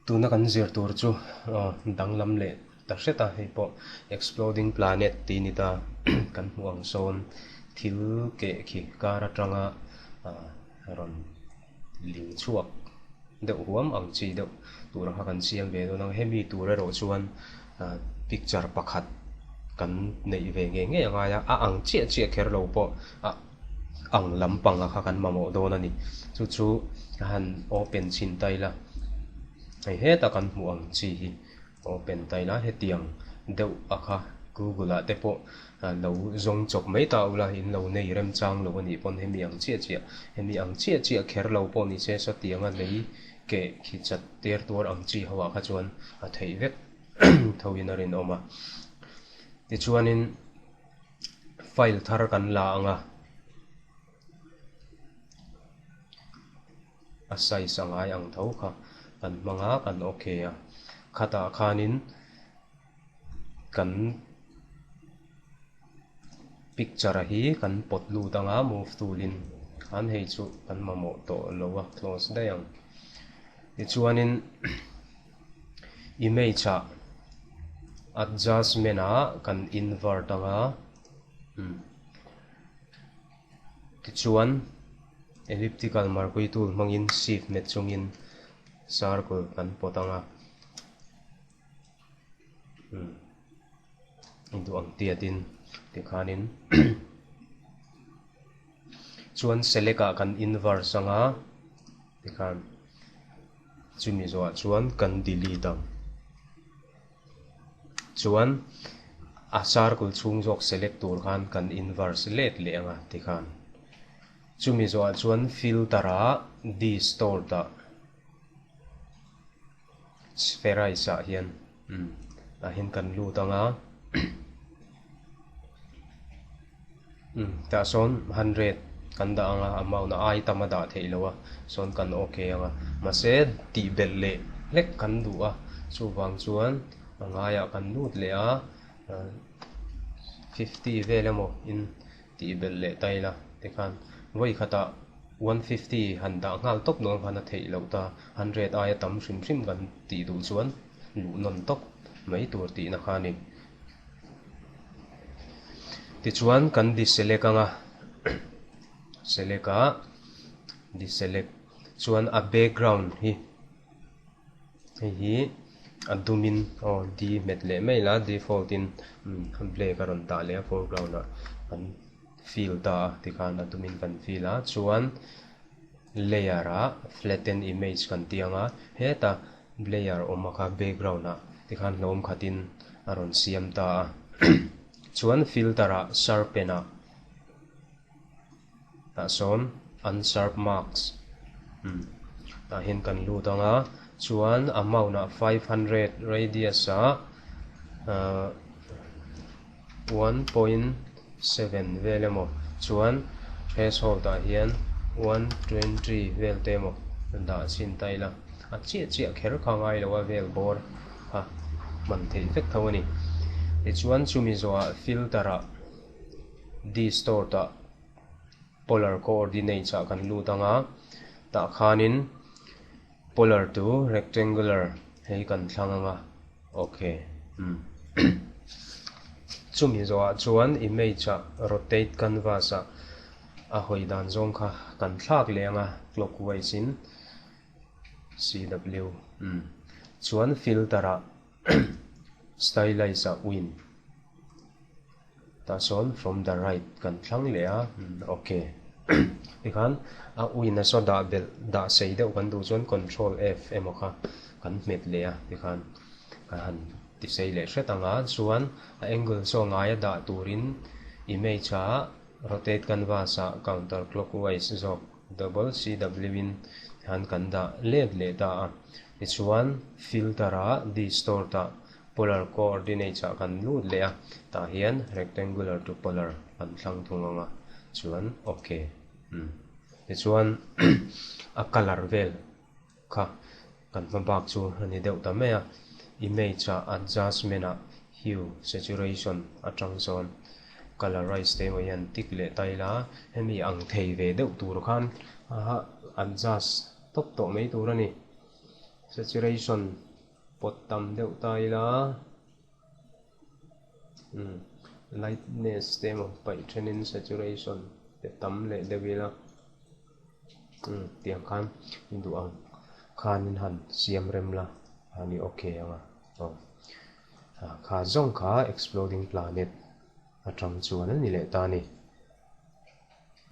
Tuna kan zir tur chu danglam leh ta hret a, hei pawh Exploding Planet tih ni ta kan hmuh ang sawn thil keh khi kar atanga rawn ling chhuak deuh huam ang chi deuh tur kha kan siam ve dawn ang. Hemi tur erawh chuan picture pakhat kan neih ve ngei ngei a ngai a, a ang chiah chiah kher lo pawh a ang lampang a kha kan mamawh dawn a ni. Chu chu a han open chhin ta ila, hei heta kan hmuh ang chi hi open ta ila hetiang deuh a kha Google ah te pawh lo zawng chawp mai ta ula in lo nei remchang lo a nih pawn hemi ang chiah chiah hemi ang chiah chiah kher lo pawh ni se sawtianga lei keh khi chat ter tuar ang chi ho ah kha chuan a theih vek tho in a rinawm a. Tichuanin. File thar kan la ang a, a size a ngai ang tho kha kan hmang a, kan ok a, khatah khanin kan picture hi kan pawt lut ang a move tool in khan hei chu kan mamawh tawh lo a close daih ang tichuanin. Image ah adjustment ah kan invert ang a umm tichuan elliptical marquee tool hmangin shift hmet chungin circle kan pawt ang a umm i duh ang tiatin tikhanin chuan select ah kan inverse ang a tikhan. Chumi zawhah chuan kan delete ang. Chuan a circle chhung zawk select tur khan kan inverse let leh ang a tikhan. Chumi zawhah chuan filter ah distort ah spherize ah hian umm tah hian kan lut ang a umm tah sawn hundred kan dah ang a amount a ai tam a dah theih loh a sawn kan ok ang a mahse tih belh leh hlek kan duh a chuvang chuan a ngaiah kan lut leh a fifty vel emaw in tih belh leh ta ila tikhan vawi khatah 150 han dah nghal tawp dawn khan a theih loh ta, 100 aia tam hrim hrim kan tih duh chuan luh nawn tawp mai tur tihna kha a ni. Tichuan kan deselect anga select a deselect chuan a background hi hei hi a dumin aw d hmet leh mai la default in black a rawn dah leh a foreground ah kan fill ta a tikhan a dumin kan fill a chuan layer ah flatten image kan tih ang a heta layer awm a kha background ah tikhan hlawm khatin a rawn siam ta a chuan filter ah sharpen ah tah sawn unsharp mask umm tah hian kan lut ang a chuan amount ah 500 radius ah ahh 1.7 vel emaw chuan threshold ah hian 120 vel te emaw dah chhin ta ila a chiah chiah kher kha ngai lo a vel bawr kha hman theih vek tho a ni tichuan chumi zawhah filter ah distort ah polar coordinates ah kan lut ang a tah khanin polar to rectangular hei kan thlang ang a ok umm chumi zawhah chuan image ah rotate canvas ah a hawi dan zawng kha kan thlak leh ang a clockwise in cw umm chuan filter ah stylize ah win. Tah sawn from the right kan thlang leh a ok tikhan a uina saw dah belh dah sei deuh kan duh chuan control F emaw kha kan hmet leh a tikhan ka han ti sei leh hret ang a chuan a angle saw ngaia dah turin image ah rotate canvas ah counter clockwise zawk double C W in tikhan kan dah let leh ta a tichuan filter ah distort ah Polar coordinates ah kan lut leh a, tah hian rectangular to polar kan thlang thung ang a, chuan ok umm tichuan a colour vel kha kan hma bak chu a ni deuh ta mai a, image ah adjustment ah hue saturation atang chuan colorize te emaw hian tick leh ta ila hemi ang thei ve deuh tur khan adjust tawp tawh mai tur a ni. Saturation pawt tam deuh ta ila umm lightness te emaw paih thenin saturation te tam leh deuh ila umm tiang khan i duh ang khanin han siam rem la a ni okay ang a aw kha zawng kha exploding planet atang chuan a ni leh ta a ni.